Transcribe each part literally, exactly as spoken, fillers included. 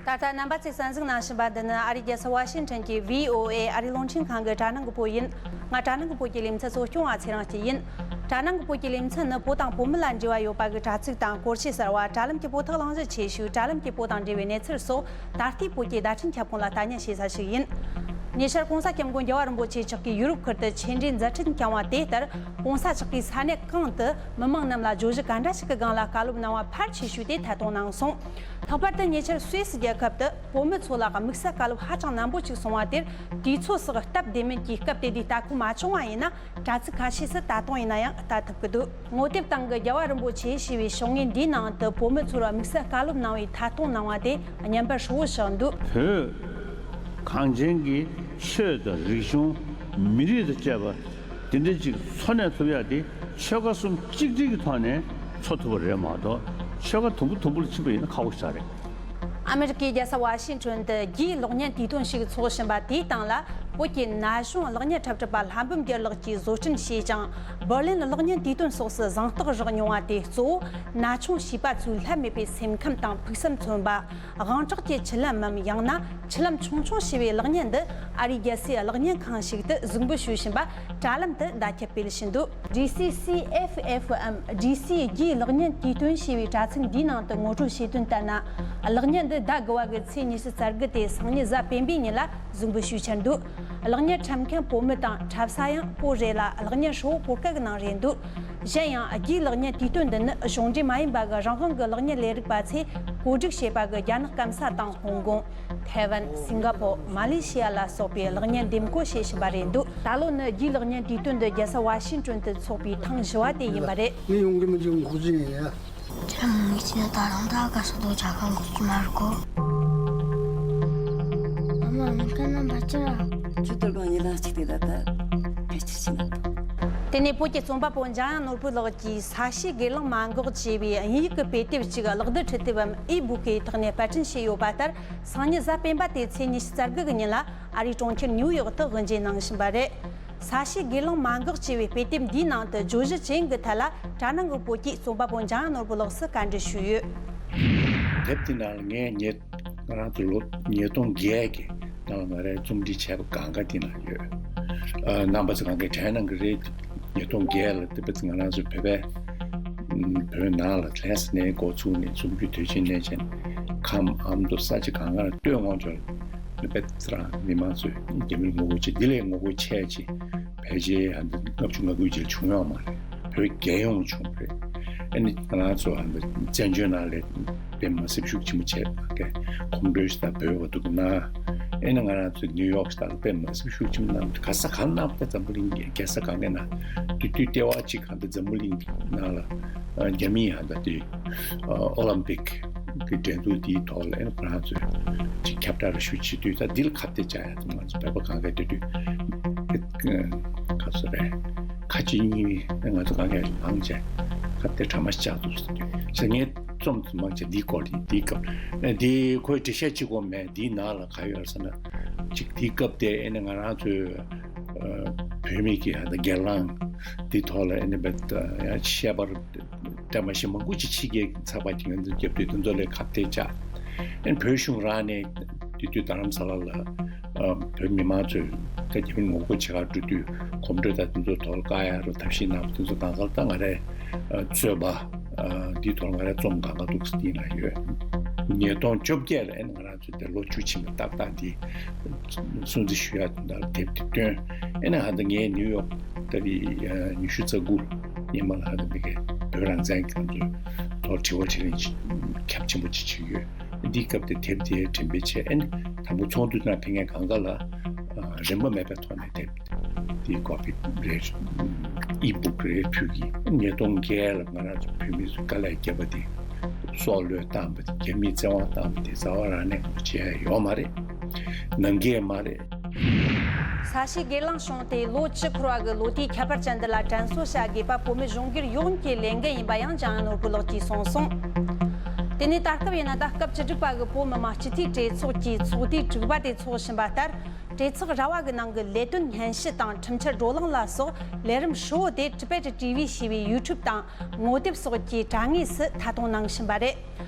ད་ལྟ་རྣམ་པ་ཚོས་གསན་གཟིགས་གནང་བཞིན་པ་འདི་ནི་ཨ་རིའི་རྒྱལ་ས་ཝ་ཤིང་ཊོན་གྱི་བྷི་ཨོ་ཨེ་ཨ་རིའི་རླུང་འཕྲིན་ཁང་གི་དྲ་ནང་གི་བོད་ཡིན། ང་དྲ་ནང་གི་བོད་ཀྱི་ལེ་ཚན་གཙོ་སྐྱོང་བ་ཚེ་རིང་སྐྱིད་ཡིན། དྲ་ནང་གི་བོད་ཀྱི་ལེ་ཚན་ནི་བོད་དང་བོད་མི་ལ་འབྲེལ་བ་ཡོད་པ་གི་དྲ་ཚིགས་དང་སྐོར་ཆས་གསར་བ། དྲ་ལམ་གྱི་བོད་ཐོག་གླེང་གཞི་ཆེ་ཤོས། དྲ་ལམ་གྱི་བོད་དང་འབྲེལ་བའི་གནས་ཚུལ་སོགས་ད་ལྟའི་བོད་ཀྱི་བརྡ་འཕྲིན་ཁྱབ་ཁོངས་ལ་ལྟ་ཉན་བྱེད་ས་ཞིག་ཡིན། ཉེ་ཆར་༸གོང་ས་༸སྐྱབས་མགོན་རྒྱལ་བ་རིན་པོ་ཆེ་མཆོག་གིས་ཡུ་རོབ་ཁུལ་དུ་ཆེད་མགྲོན་མཛད་འཕྲིན་བསྐྱངས་པ་དེ་ལྟར་༸གོང་ས་མཆོག་གིས་ས་གནས་གང་དུ་མི་མང་རྣམས་ལ་བརྗོད་གཞི་ག་འདྲ་ཞིག་གི་སྒང་ལ་བཀའ་སློབ་གནང་བ་ཕལ་ཆེ་ཤོས་དེ་ཐད་གཏོང་གནང་སོང་། ལྷག་པར་དུ་ཉེ་ཆར་སུད་སི་རྒྱལ་ཁབ་ཏུ་བོད་མི་ཚོ་ལ་དམིགས་བསལ་བཀའ་སློབ་ཧ་ཅང་རྣམ་པོ་ཅིག་གསུང་བ་དེར་དུས་ཚོད་སོགས་སྟབས་བདེ་མིན་གྱིས་སྐབས་དེ་དུས་ལྟ་སྐོར་མ་བྱུང་བ་ཡིན་ན། དྲ་ཚིགས་ཁ་ཤས་སུ་ད་དུང་ཡིན་ན་ཡང་ལྟ་ཐུབ་ཀྱི་འདུག་ངོ་དེབ་སྟེང་གི་རྒྱལ་བ་རིན་པོ་ཆེ་ཞེས་པའི་ཤོག་ངོས་འདིའི་ནང་དུ་བོད་མི་ཚོར་དམིགས་བསལ་བཀའ་སློབ་གནང་བའི་ཐད་གཏོང་གནང་བ་དེ་སྙན་པ་ཧྲིལ་བོ་ཞིག་འདུག་བོད་གངས་ཅན་གྱི་ཆོས་དང་རིག་གཞུང་། མི་རིགས་དང་བཅས་པ་དེ་འདྲ་ཅིག་འཚོ་གནས་ཐུབ་ཡག་དེ་ཆོལ་ཁ་གསུམ་གཅིག་སྒྲིལ་གྱི་ཐོག་ནས་འཚོ་ཐུབ་པ་རེད་མ་གཏོགས། ཆོལ་ཁ་དུམ་བུ་དུམ་བུ་ལ་ཕྱིན་པ་ཡིན་ན་ཁག་པོ་ཞིག་རེད། ཨ་མེ་རི་ཀའི་རྒྱལ་ས་ཝ་ཤིང་ཊོན་དུ་རྒྱའི་གློག་བརྙན་དུས་སྟོན་ཞིག་འཚོགས་བཞིན་པ་དེའི་སྟེང་ལ་བོད་ཀྱི་ན་གཞོན་གློག་བརྙན་འཁྲབ་ཁྲིད་པ་ལྷ་འབུམ་རྒྱལ་ལགས་ཀྱིས་བཟོ་སྐྲུན་བྱས་ཀྱང་། འབར་ལིན་གློག་བརྙན་དུས་སྟོན་སོགས་སུ་གཟེངས་རྟགས་བཞག་མྱོང་བ་དེ་གཙོ་བོ་ན་ཆུང་བྱིས་པ་ཚོའི་བསླད་མེད་པའི་སེམས་ཁམས་དང་ཕུགས་བསམ་མཚོན་པ། དབང་དྲག་གི་མཆུ་ལམ་མམ་ཡང་ན་མཆུ་ལམ་ཆུང་ཆུང་ཞེས་པའི་གློག་བརྙན་འདི་ཨ་རིའི་རྒྱལ་སའི་གློག་བརྙན་ཁང་ཞིག་ཏུ་གཟིགས་འབུལ་ཞུས་བཞིན་པ་དྲ་ལམ་དུ་བརྡ་ཁྱབ་སྤེལ་བཞིན་འདུག་ཌི་སི་སི་ཨེཕ་ཨེཕ་འམ་ཌི་སི་རྒྱའི་གློག་བརྙན་དུས་སྟོན་ཞེས་པའི་དྲ་ཚིགས་འདིའི་ནང་དུ་ངོ་སྤྲོད་བྱས་དོན་ལྟར་ན། གློག་བརྙན་འདི་ཟླ་དགུ་བ་གི་ཚེས་ཉི་ཤུ་རྩ་དགུ་སྟེ་སང་ཉིན་གཟའ་སྤེན་པའི་ཉིན་ལ་གཟིགས་འབུལ་ཞུས་འཆར་འདུག་གློག་བརྙན་འཁྲབ་མཁན་བོད་མི་དང་འཁྲབ་ས་ཡང་བོད་རེད་ལ། གློག་བརྙན་ཧྲིལ་བོ་བོད་སྐད་ཀྱི་ནང་རེད་འདུག་གཞན་ཡང་རྒྱའི་གློག་བརྙན་དུས་སྟོན་འདི་ནི་གཞུང་འབྲེལ་མ་ཡིན་པ་གི་རང་དབང་གི་གློག་བརྙན་ལས་རིགས་པ་ཚོས་གོ་སྒྲིག་བྱས་པ་གི་རྒྱ་ནག་སྐམ་ས་དང་ཧོང་ཀོང་། ཐའེ་ཝན། སིང་ག་པོ། མ་ལེ་ཤི་ཡ་ལ་སོགས་པའི་གློག་བརྙན་འདེམས་བསྐོ་བྱེད་བཞིན་པ་རེད་འདུག་ད་ལོ་ནི་རྒྱའི་གློག་བརྙན་དུས་སྟོན་འདི་རྒྱལ་ས་ཝ་ཤིང་ཊོན་དུ་འཚོགས་པའི་ཐེངས་བཞི་བ་དེ་ཡིན་པ་རེད། ངས་ཡོང་གི་མི་འཇུག་ཁོག་ཅིག་ཡིན་ཡ། ཁྱེད་མོ་ངའི་ཅི་ནས་ད་རང་ད་ག་ས་དོ་ཇ་ཁང་གོ་ཅི་མ་རུ་གོ། ཨ་མ་མི་ཁ་ན་འབར་ཅི་ར། ཆུ་ཏོར་གང་ཉི་ལ་ཅིག་དེ་ད་ད་ཕལ་ཆེར་ཕྱིན་ན། དེ་ནས་བོད་ཀྱི་རྩོམ་པ་པོ་འཇམ་དབྱངས་ནོར་བུ་ལགས་ཀྱིས་ས་གཤིས་སྒེར་ལངས་མ་འགོག་ཅེས་པའི་དབྱིན་ཡིག་གི་དཔེ་དེབ་ཅིག་གློག་རྡུལ་འཕྲུལ་དེབ་བམ་ཨི་སྦུག་གི་ཐོག་ནས་པར་སྐྲུན་བྱས་ཡོད་པ་ལྟར། སང་ཉིན་གཟའ་སྤེན་པ་སྟེ་ཚེས་ཉི་ཤུ་རྩ་དགུ་གི་ཉིན་ལ་ཨ་རིའི་གྲོང་ཁྱེར་ཉིའུ་ཡོག་ཏུ་དབུ་འབྱེད་གནང་བཞིན་པ་རེད། ས་གཤིས་སྒེར་ལངས་མ་འགོག་ཅེས་པའི་དཔེ་དེབ་འདིའི་ནང་དུ་བརྗོད་གཞི་ཅན་གྱི་ཐད་ལ་དྲ་ནང་གི་བོད་ཀྱི་རྩོམ་པ་པོ་འཇམ་དབྱངས་ནོར་བུ་ལགས་སུ་བཀའ་འདྲི་ཞུས་ཡོད། དེབ་དེའི་ནང་ལ་ངས་ངས་ང་རང་ཚོ་ལོ་ཉིས་སྟོང་བརྒྱད་ཀྱི་ནང་ལ་ང་རའི་རྩོམ་འབྲི་བྱས་པ་གང་ག་དེའི་ནང་ཡོད། ཨ། རྣམ་པ་ཚོ་གང་གས་དྲན་གནང་གི་རེད། ཉིས་སྟོང་བརྒྱད་ལ་དེ་བས་ང་རང་ཚོ་བོད་པའི་བོད་ནང་ལ་ལྷ་ས་ནས་འགོ་ཚུགས་ནས་འཛོམས་རྒྱུ་དུས་ཆེན་ནས་བྱས་ཁམས་ཨ་མདོ་ས་ཆ་གང་ག་ལ་སྟོད་ངོས་ཕྱོགས་ལ་དཔེ་རང་མི་མང་ཚོས་རྒྱ་མིར་ངོ་རྒོལ་བྱས། འདི་ལས་ངོ་རྒོལ་ཆེ་ཆེ་ཕལ་ཆེར་ལྔ་བཅུ་ང་དགུ་རྗེས་བྱུང་ཡོད་མ་རེད། བོད་རྒྱལ་ཡོངས་བྱུང་བ་རེད། ཨ་ནི་ང་རང་ཚོ་བཙན་བྱོལ་ནང་ལ་དཔེ་མ་སྲིད་ཤུགས་ཆེན་པོ་བྱས་པ་གི་གོམ་བགྲོད་ཞིག་དང་བོད་བར་དུ་གནང་། ཨ་ནི་ང་རང་ཚོ་ནིའུ་ཡོག་ཞིག་དང་དཔེ་མ་སྲིད་ཤུགས་ཆེན་པོ་གནང་། ག་ས་གང་གནང་བ་དང་འཛམ་བུ་གླིང་རྒྱལ་ས་གང་ག་ན་དུས་དུས་ལྟེ་བ་གཅིག་གང་ལྟར་འཛམ་བུ་གླིང་ནང་ལ་རྒྱ་མིའི་ཧ་ད་དེ་ཨོ་ལམ་པིག་གི་འགྲན་བསྡུར་དེའི་ཐོག་ལ་ཨེ་ཁོ་རང་ཚོས་ཅིག་ཁྱབ་བསྒྲགས་རེ་ཞུ་བྱེད་དུས། ད་འདི་ལ་ཁ་གཏད་བཅག་ཡ་དང་། ང་ཚོ་བོད་པ་གང་ག་དེ་དུས་ག་ཚོད་རེད། ཁ་ཅིག་གཉིས་ང་ཚོ་གང་ག་ལངས་བྱས་ཁ་གཏད་གྲ་མ་ཞིག་བཅག་འདུག་ཟེར་དུས། ངས་རྩོམ་ཚོ་མང་ཆེ་འདིའི་སྐོར་རེད། འདིའི་སྐབས་འདི་ཁོའི་འགྲེལ་བཤད་བྱེད་དགོས་མེད། འདིའི་ནང་ལ་ག་ཡོད་ཟེར་ན། ཅིག་འདིའི་སྐབས་དེ་ཨེ་ནི་ང་རང་ཚོའི་བོད་མི་གི་ཧ་ད་སྒེར་ལངས་འདི་ཐོག་ལ་ཨེ་ནི་བཤད་པར་བལྟས་མ་ཤེས་མང་པོ་ཅིག་ཕྱི་རྒྱལ་ཚགས་པར་གྱི་ངོས་འཛིན་རྒྱབ་དུས་དེ་ཚོ་ལ་ཁ་གཏད་བཅག་ཨེ་ནི་བོད་གཞུང་རང་ནས་དེ་དུས་རྡ་རམ་ས་ལ་ལ་བོད་མི་མང་ཚོས་ད་རྒྱ་མི་ངོ་རྒོལ་བྱེད་གར་འགྲོ་དུས་གོམ་བགྲོད་དང་དེ་ཚོ་ཐོག་ལ་བཀག་ཡ་རུ་ཐབས་ཤེས་གནང་བ་དེ་ཚོ་གང་ག་ལ་ད་ང་རའི་རྩོད་པ་འདིའི་ཐོག་ལ་ང་རའི་རྩོམ་གང་ག་འདུག་སེ་འདིའི་ནང་ཡོད། ཉིས་སྟོང་བཅོ་བརྒྱད་ལ་ཨེ་ནི་ང་རང་ཚོ་དེ་ལོ་བཅུ་ཕྱིན་པ་ཏག་ཏག་འདི་སྲུང་བརྩི་ཞུ་ཡ་དེ་འདྲ་དེབ་དེ་བཏོན། ཨེ་ནི་ཧ་ད་ངས་ནིའུ་ཡོག་ད་རེས་ཉི་ཤུ་རྩ་དགུ་ཉི་མ་ལ་ཧ་ད་མི་གའི་བོད་རང་བཙན་གྱི་ང་ཚོའི་ཐོག་དྲི་བ་དྲིས་ལན་ཁྱབ་ཆེན་པོ་ཅིག་བྱེད་ཀྱི་ཡོད། འདིའི་སྐབས་དེ་དེབ་དེ་འགྲེམས་སྤེལ་བྱས། ཨེ་ནི་དང་པོ་ཚོགས་འདུ་ནང་ཕེབས་མཁན་གང་ག་ལ་རིན་པ་མེད་པའི་ཐོག་ནས་དེབ་དེའི་ཀོ་པི་རེ་ཨི་སྦུག་རེ་ཕུལ་གྱི། ཉིས་སྟོང་བརྒྱད་ལ་ང་རང་ཚོ་བོད་མི་ཚོས་དཀའ་ལས་བརྒྱབ་པ་དེ། སྲོག་བློས་བཏང་བ་དེ། རྒྱ་མིས་བཙན་དབང་བཏང་བ་དེ་རྩ་བ་རང་ནས་ངོ་བྱས་ཡོད་མ་རེད། ནང་འགལ་མ་རེད། ས་གཤིས་སྒེར་ལངས་བྱུང་སྟེ་ལོ་བཅུ་འཁོར་བ་གི་ལོ་དེའི་ཁྱད་པར་ཅན་འདི་ལ་དྲན་གསོ་བྱ་དགོས་པ་བོད་མི་གཞུང་སྒེར་ཡོངས་ཀྱི་ལས་འགན་ཡིན་པ་ཡང་འཇམ་དབྱངས་ནོར་བུ་ལགས་ཀྱིས་གསུངས་སོང་། དེ་ནས་ད་སྐབས་ཡིན་ན། ད་སྐབས་བཅུ་དྲུག་པ་གི་བོད་མི་མང་སྤྱི་འཐུས་གྲོས་ཚོགས་ཀྱི་ཚོགས་དུས་དྲུག་པ་དེ་འཚོགས་བཞིན་པ་ལྟར། གྲོས་ཚོགས་ར་བ་གི་ནང་གི་ལས་དོན་སྙན་ཞུ་དང་ཁྲིམས་འཆར་བགྲོ་གླེང་ལ་སོགས་ལས་རིམ་ཧྲིལ་བོ་དེ་ཊི་བེཊ་ཊི་ཝི་ཞེས་པའི་ཡུ་ཊུབ་དང་ངོ་དེབ་སོགས་ཀྱི་དྲ་ངོས་སུ་ཐད་གཏོང་གནང་བཞིན་པ་རེད།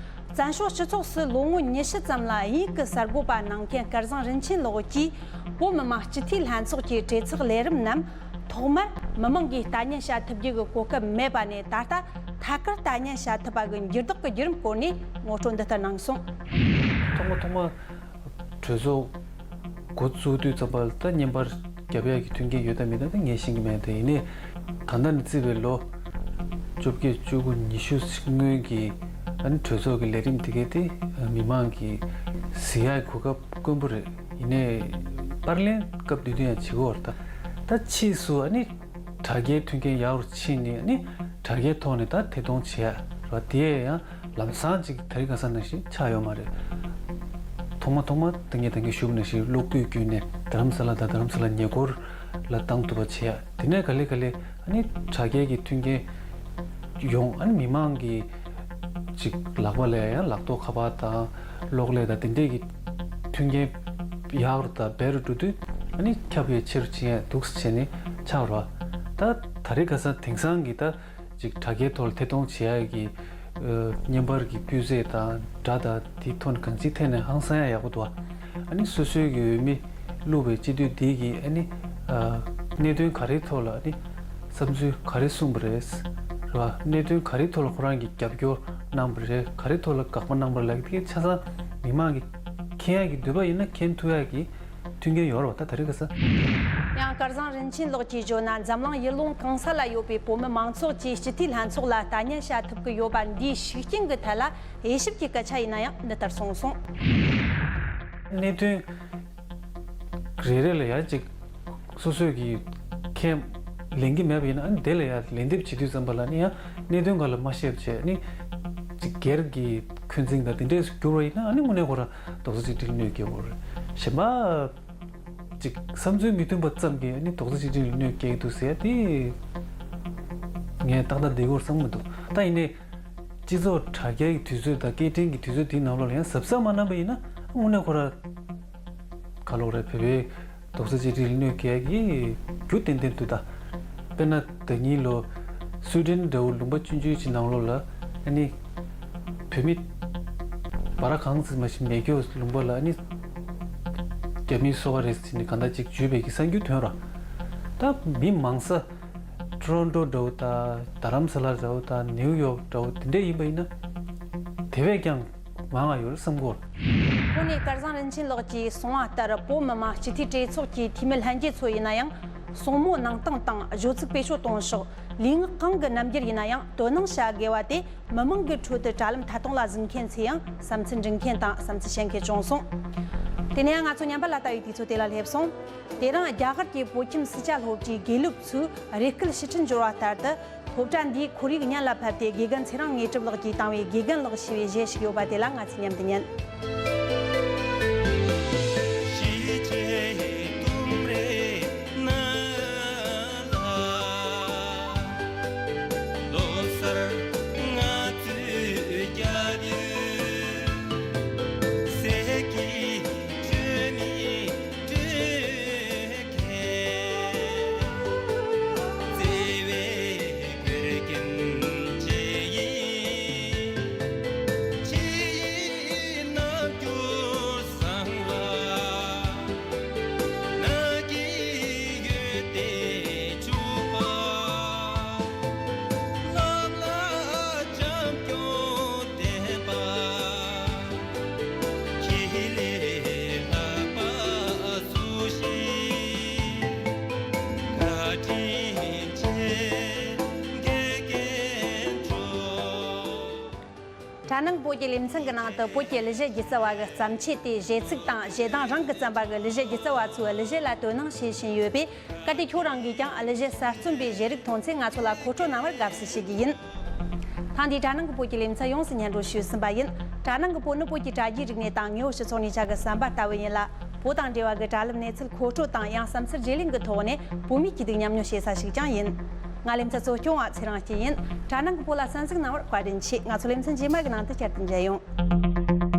བཙན་བྱོལ་སྤྱི་ཚོགས་སུ་ལོ་ངོ་ཉི་ཤུ་ཙམ་ལ་དབྱིན་ཡིག་གི་གསར་འགོད་པ་གནང་མཁན་སྐལ་བཟང་རིན་ཆེན་ལགས་ཀྱིས། བོད་མི་མང་སྤྱི་འཐུས་ལྷན་ཚོགས་ཀྱི་གྲོས་ཚོགས་ལས་རིམ་རྣམས་ཐོག་མར་མི་མང་གིས་ལྟ་ཉན་བྱ་ཐུབ་རྒྱུ་གི་གོ་སྐབས་མེད་པ་ནས། ད་ལྟ་ཐད་ཀར་ལྟ་ཉན་བྱ་ཐུབ་པ་གི་འགྱུར་ལྡོག་གི་བརྒྱུད་རིམ་སྐོར་ནས་ངོ་སྤྲོད་འདི་ལྟར་གནང་སོང་། ཐོག་མ་ཐོག་མ་གྲོས་ཚོགས་འགོ་བཙུགས་དུས་ཙམ་པ་ལ་ད་བརྙན་པར་རྒྱབ་ཡག་གི་མཐུན་རྐྱེན་ཡོད་དམ་མེད་དམ་ད་ངས་ཤེས་ཀྱི་མེད་དེ། ཡིན་ནའི་ད་ལྟ་ནས་བརྩིས་པའི་ལོ་བཅོ་བརྒྱད་བཅུ་དགུ་ཉི་ཤུ་སྔོན་གྱི་ཨ་ནི་གྲོས་ཚོགས་ཀྱི་ལས་རིམ་དེ་གས་དེ་མི་མང་གིས་གཟིགས་ཡག་གི་གོ་སྐབས་དཀོན་པོ་རེད། ཡིན་ནའི་པར་ལེན་སྐབས་དུས་དུས་ཡང་བྱེད་དགོས་རེད། ད་ད་ཕྱིས་སུ་ཨ་ནི་དྲ་རྒྱའི་མཐུན་རྐྱེན་ཡག་རུ་ཕྱིན་ནས་ཨ་ནི་དྲ་རྒྱའི་ཐོག་ནས་ད་ཐད་གཏོང་བྱེད་ཡག་རེད་བ། དེ་ཡང་ལམ་སང་ཅིག་དེ་རིང་ཁ་སང་ནང་བཞིན་ཆགས་ཡོད་མ་རེད། ཐོག་མ་ཐོག་མ་ད་ངས་ད་གིན་ཞུས་པ་ནང་བཞིན་གློག་སྐུད་བརྒྱུད་ནས་རྡ་རམ་ས་ལ་དང་རྡ་རམ་ས་ལ་ཉེ་འཁོར་ལ་བཏང་ཐུབ་པ་བྱེད་ཡག་དེ་ནས་ག་ལེ་ག་ལེ་ཨ་ནི་དྲ་རྒྱའི་གི་མཐུན་རྐྱེན་ཡོང་། ཨ་ནི་མི་མང་གི་ཅིག་ལག་པ་ལ་ཡང་ལག་ཐོག་ཁ་པར་དང་གློག་ཀླད་དང་དེ་འདྲས་ཀྱི་མཐུན་རྐྱེན་ཡག་རུ་དང་སྦས་རུ་འགྲོ་དུས་ཨ་ནི་ཁྱབ་ཡས་ཆེ་རུ་ཕྱིན་ཡས་འདུག་སེ་བྱས་ནས་ཆགས་རོགས། ད་ད་རེས་ཁ་སང་དེང་སང་གི་ད་ཅིག་དྲ་རྒྱའི་ཐོག་ལ་ཐད་གཏོང་བྱེད་ཡག་གི་ཨ་བརྙན་པར་གྱི་སྤུས་ཚད་དང་སྒྲ་དང་དེའི་ཐོག་ནས་གང་ཅིའི་ཐད་ནས་ཧང་སང་ཡག་ཡག་པོ་འདུག་ཨ་ནི་སོ་སོའི་གི་འོས་མི་བླུགས་པའི་སྤྱི་འཐུས་འདི་གིས་ཨ་ནི་ཨ་གནད་དོན་ག་རེའི་ཐོག་ལ་ཨ་ནི་བསམ་ཚུལ་ག་རེ་གསུངས་པ་རེད། རེད་བ། གནད་དོན་ག་རེའི་ཐོག་ལ་ཁོ་རང་གིས་རྒྱབ་སྐྱོར་གནང་པ་རེད། ག་རེའི་ཐོག་ལ་དགག་པ་གནང་པ་རེད་ལབ་ཀྱི་དེ་ཆ་ཚང་མི་མང་གིས་མཁྱེན་ཡག་གི་འདོད་པ་ཡིན་ན་མཁྱེན་ཐུབ་ཡག་གི་མཐུན་རྐྱེན་ཡོད་རེད་བ། ད་ད་རེས་ཁ་སང་། ཡང་སྐལ་བཟང་རིན་ཆེན་ལགས་ཀྱིས་བརྗོད་ན། འཛམ་གླིང་ཡུལ་ལུང་གང་ས་ལ་ཡོད་པའི་བོད་མི་མང་ཚོགས་ཀྱིས་སྤྱི་འཐུས་ལྷན་ཚོགས་ལ་ལྟ་ཉན་བྱ་ཐུབ་ཀྱི་ཡོད་པ་འདིའི་ཤུགས་རྐྱེན་གྱི་ཐད་ལ་དབྱེ་ཞིབ་ཀྱི་སྐད་ཆ་ཡིན་ན་ཡང་འདི་ལྟར་གསུངས་སོང་། གནད་དོན་རེ་རེ་ལ་ཡང་ཅིག་སོ་སོས་ཀྱི་ཁས་ལེན་གྱི་མེད་པ་ཡིན་ན། ཨ་ནི་དེ་ལ་ཡང་ལན་འདེབས་བྱེད་དུས་ཙམ་པ་ལ་ནི་ཡང་གནད་དོན་སྒང་ལ་མ་ཤེས་པ་བྱས་ནི་ཅིག་སྒེར་གྱི་འཁོན་འཛིན་དང་དེ་འདྲས་སུ་གྱུར་བ་ཡིན་ན། ཨ་ནི་དངོས་གནས་ཁོ་རང་རྡོག་རྩ་གཅིག་སྒྲིལ་གནོད་སྐྱེལ་དགོས་རེད། གཞན་པ་ཅིག་བསམ་ཚུལ་མི་མཐུན་པ་ཙམ་གྱིས་ནི་རྡོག་རྩ་གཅིག་སྒྲིལ་གནོད་སྐྱེལ་གྱི་འདུག་ཟེར་ཡ་དེ་ངས་ཏག་ཏག་བསྡད་ཡོད་བསམ་གྱི་མི་འདུག་ད་ཡིན་ནའི་སྤྱི་ཚོགས་དྲ་རྒྱའི་དུས་ཚོད་དང་སྐད་འཕྲིན་གྱི་དུས་ཚོད་དེའི་ནང་ལོགས་ལ་ཡང་གཟབ་གཟབ་མ་གནང་པ་ཡིན་ན། དངོས་གནས་ཁོ་ར་ག་ལོག་རེད། བོད་པའི་རྡོག་རྩ་གཅིག་སྒྲིལ་གནོད་སྐྱེལ་གྱི་རྒྱུ་ཏན་ཏན་འདུག་ད་དཔེར་ན་ཟླ་ཉིན་ལོ་སུའི་ཌེན་འདྲ་བོ་ལུང་པ་ཆུང་ཆུང་ཅིག་ནང་ལོགས་ལ་ཨ་ནི་བོད་མི་བར་གང་ཙམ་མ་ཞིག་མེད་སྐྱོ་ལུང་པ་ལ་ཨ་ནི་རྒྱ་མིའི་སོ་པ་རེད་ཟེར་ནས་གང་ལྟར་ཅིག་འཇུས་པའི་གི་གསར་འགྱུར་ཐོན་ར། ད་མི་མང་ས་ཊོ་རོན་ཊོ་འདྲ་བོ་དང་རྡ་རམ་ས་ལ་འདྲ་བོ་དང་ནེའུ་ཡོག་འདྲ་བོ་དེ་འདྲས་ཡིན་པ་ཡིན་ན་དེ་བས་ཀྱང་མང་བ་ཡོད་རེད་བསམ་གྱི་ཡོད། ཁོང་ནས་སྐལ་བཟང་རིན་ཆེན་ལགས་ཀྱིས་གསུངས་པ་ལྟར། བོད་མི་མང་སྤྱི་འཐུས་གྲོས་ཚོགས་ཀྱི་འཐུས་མི་ལྷན་རྒྱས་ཚོ་ཡིན་ན་ཡང་། གསུང་མོལ་གནང་སྟངས་དང་གཞས་ཚིག་བེད་སྤྱོད་གཏོང་ཕྱོགས། ལུས་ངག་གང་གི་རྣམ་འགྱུར་ཡིན་ན་ཡང་དོ་སྣང་བྱ་དགོས་པ་དེ་མི་མང་གི་ཁྲོད་དུ་དྲ་ལམ་ཐད་གཏོང་ལ་གཟིགས་མཁན་ཚོས་ཡང་བསམ་ཚུལ་འབྲི་མཁན་དང་བསམ་ཚུལ་བཤད་མཁན་བྱུང་སོང་། དེ་ནས་ཡང་ང་ཚོ་ཉམས་པ་ལ་ལྟ་བའི་དུས་ཚོད་དེ་ལ་སླེབས་སོང་། དེ་རིང་རྒྱ་གར་གྱི་བོད་ཁྱིམ་སྲིད་བྱ་སློབ་གྲྭའི་དགེ་སློབ་ཚོས་རེ་སྐུལ་ཞུ་ཁྲིད་འབྱོར་བ་ལྟར་དུ། སློབ་གྲྭ་འདིའི་ཁོར་ཡུག་སྙན་ལ་ཕབ་སྟེ། དགེ་རྒན་ཚེ་རིང་དངོས་གྲུབ་ལགས་ཀྱིས་བཏང་བའི་དགེ་རྒན་ལགས་ཞེས་པའི་གཞས་ཤིག་ཡོད་པ་དེ་ལ་ང་ཚོས་མཉམ་དུ་ཉན། དྲ་ནང་བོད་ཀྱི་ལེ་ཚན་གྱི་ནང་དུ་བོད་ཀྱི་གླུ་གཞས་སྒྱུ་རྩལ་བ་གི་བརྩམས་ཆོས་དེ་གཞས་ཚིག་དང་གཞས་གདངས་རང་གིས་བརྩམས་པ་གི་གླུ་གཞས་སྒྱུ་རྩལ་བ་ཚོའི་གླུ་གཞས་ལ་དོ་སྣང་བྱེད་བཞིན་ཡོད་པས། གལ་ཏེ་ཁྱོད་རང་གིས་ཀྱང་གླུ་གཞས་གསར་རྩོམ་པའི་གཞས་རིགས་མཐོང་ཚེ་ང་ཚོ་ལ་མཁོ་སྤྲོད་གནང་བར་དགའ་བསུ་ཞུ་རྒྱུ་ཡིན། ཐེངས་འདིའི་དྲ་ནང་གི་བོད་ཀྱི་ལེ་ཚན་ཡོངས་སུ་སྙན་སྒྲོན་ཞུས་ཟིན་པ་ཡིན། དྲ་ནང་གི་བོད་ནི་བོད་ཀྱི་དྲ་རྒྱའི་རིག་གནས་དང་དངོས་ཡོད་སྤྱི་ཚོགས་གཉིས་ཆ་གི་ཟམ་པ་ལྟ་བུ་ཡིན་ལ། བོད་དང་འབྲེལ་བ་གི་དྲ་ལམ་གནས་ཚུལ་མཁོ་སྤྲོད་དང་ཡང་བསམ་ཚུལ་བརྗེ་ལེན་གྱི་ཐོག་ནས་བོད་མིའི་སྐྱིད་སྡུག་མཉམ་མྱོང་བྱེད་ས་ཞིག་ཀྱང་ཡིན། ང་ལེ་ཚན་གཙོ་སྐྱོང་བ་ཚེ་རིང་སྐྱིད་ཡིན། དྲ་ནང་གི་བོད་ལ་གསན་གཟིགས་གནང་བར་བཀའ་དྲིན་ཆེ། ང་ཚོ་ལེ་ཚན་རྗེས་མ་གི་ནང་དུ་བསྐྱར་དུ་མཇལ་ཡོང་།